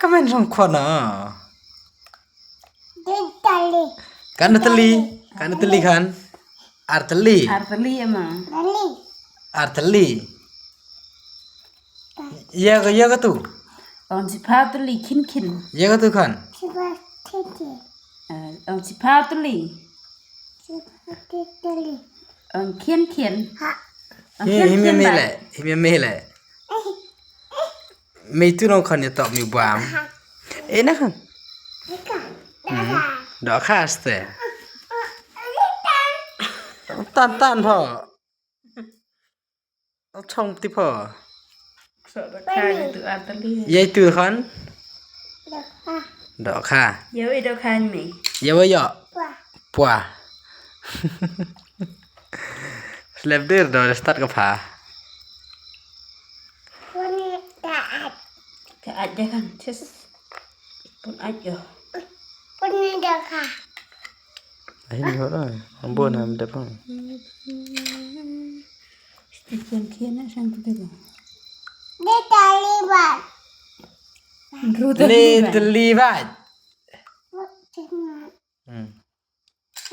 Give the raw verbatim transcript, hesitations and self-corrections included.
Comment song khon na. Ding tali. Kan tylli. Kan tylli kan. Ar tylli. Ar tylli ema. Tali. Ar tylli. Ya ka, ya ka tu. Ong chipha tylli khin khin. Ya ka tu kan. Chipha tylli. Eh, ong chipha tylli. Chipha tylli. Ong khin khin. Ha. Ong khin khin. Hi me le. Hi me le. Me tu nong khon ya tok mi bam. Eh na khon. Dok kha ste. Tan tan pho. Chong ti pho. Yai tu khon. Dok kha. Yai dok kha mi. Yai yo. Pwa. Slep dir do start ka pha. Ka at de kan tis. Pun at yo. Pun de ka. Ai ni ho. Ambo na mdep. Stikian kian na sang tu de. De talibat. Ru talibat. Little libat. Hmm.